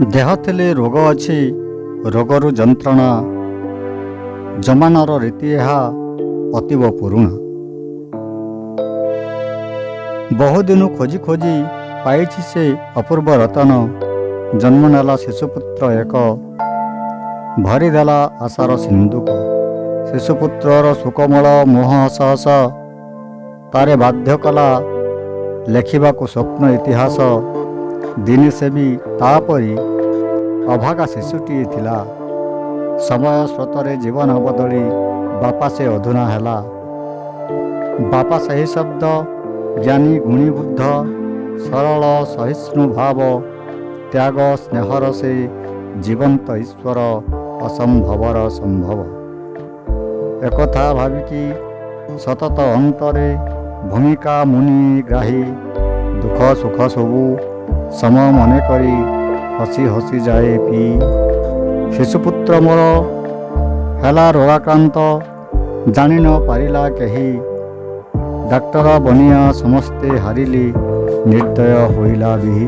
ଦେହ ଥିଲେ ରୋଗ ଅଛି, ରୋଗରୁ ଯନ୍ତ୍ରଣା। ଜମାନାର ରୀତି ଏହା ଅତୀବ ପୁରୁଣା। ବହୁଦିନୁ ଖୋଜି ଖୋଜି ପାଇଛି ସେ ଅପୂର୍ବ ରତନ। ଜନ୍ମ ନେଲା ଶିଶୁପୁତ୍ର ଏକ, ଭରିଦେଲା ଆଶାର ସିନ୍ଦୁକ। ଶିଶୁପୁତ୍ରର ସୁକୋମଳ ମୁହଁ ହସ ହସ ତାରେ ବାଧ୍ୟ କଲା ଲେଖିବାକୁ ସ୍ୱପ୍ନ ଇତିହାସ। ଦିନେ ସେ ବି ତା'ପରି ଅଭାଗା ଶିଶୁଟିଏ ଥିଲା। ସମୟ ସ୍ରୋତରେ ଜୀବନ ବଦଳି ବାପା ସେ ଅଧୁନା ହେଲା। ବାପା ସେହି ଶବ୍ଦ ଜ୍ଞାନୀ ଗୁଣୀ ବୁଦ୍ଧ, ସରଳ ସହିଷ୍ଣୁ ଭାବ, ତ୍ୟାଗ ସ୍ନେହର ସେ ଜୀବନ୍ତ ଈଶ୍ୱର, ଅସମ୍ଭବର ସମ୍ଭବ। ଏକଥା ଭାବିକି ସତତ ଅନ୍ତରେ ଭୂମିକା ମୁନି ଗ୍ରାହୀ, ଦୁଃଖ ସୁଖ ସବୁ ସମ ମନେ କରି ହସି ହସି ଯାଏ ପିଇ। ଶିଶୁପୁତ୍ର ମୋର ହେଲା ରୋଗାକ୍ରାନ୍ତ, ଜାଣି ନ ପାରିଲା କେହି। ଡାକ୍ତର ବନିଆ ସମସ୍ତେ ହାରିଲେ, ନିର୍ଦ୍ଦୟ ହୋଇଲା ବିହି।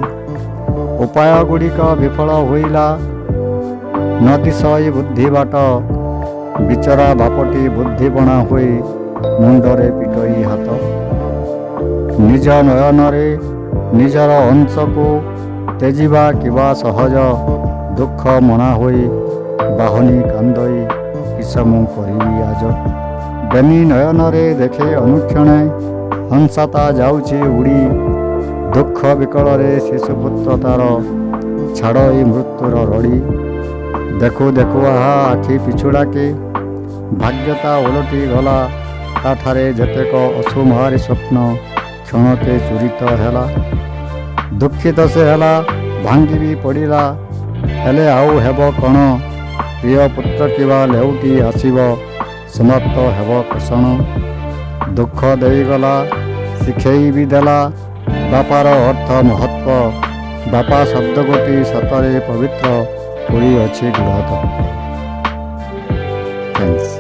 ଉପାୟ ଗୁଡ଼ିକ ବିଫଳ ହୋଇଲା, ନ ଦିଶଇ ବୁଦ୍ଧି ବାଟ। ବିଚରା ବାପଟି ବୁଦ୍ଧି ବଣା ହୋଇ ମୁଣ୍ଡରେ ପିଟଇ ହାତ। ନିଜ ନୟନରେ ନିଜର ଅଂଶକୁ ତେଜିବା କିବା ସହଜ? ଦୁଃଖ ମଣା ହୋଇ ବାହୁନି କାନ୍ଦଇ, କିସ ମୁଁ କରିବି ଆଜ? ବେନି ନୟନରେ ଦେଖେ ଅନୁକ୍ଷଣେ ହଂସା ତା ଯାଉଛି ଉଡ଼ି। ଦୁଃଖ ବିକଳରେ ଶିଶୁପୁତ୍ର ତାର ଛାଡ଼ଇ ମୃତ୍ୟୁର ରଡ଼ି। ଦେଖୁ ଦେଖୁ ଆହା ଆଖି ପିଛୁଳାକେ ଭାଗ୍ୟ ତା ଓଲଟି ଗଲା। ତାଠାରେ ଯେତେକ ଅସୁମାରୀ ସ୍ୱପ୍ନ କ୍ଷଣକେ ଚୂରିତ ହେଲା। ଦୁଃଖିତ ସେ ହେଲା, ଭାଙ୍ଗି ବି ପଡ଼ିଲା, ହେଲେ ଆଉ ହେବ କ'ଣ? ପ୍ରିୟ ପୁତ୍ର କିବା ଲେଉଟି ଆସିବ, ସମାପ୍ତ ହେବ କଷଣ? ଦୁଃଖ ଦେଇଗଲା, ଶିଖେଇ ବି ଦେଲା ବାପାର ଅର୍ଥ ମହତ୍ଵ। ବାପା ଶବ୍ଦ ଗୋଟି ସତରେ ପବିତ୍ର, ପୂରି ଅଛି ଗୂଢ଼ ତତ୍ତ୍ୱ। Thanks.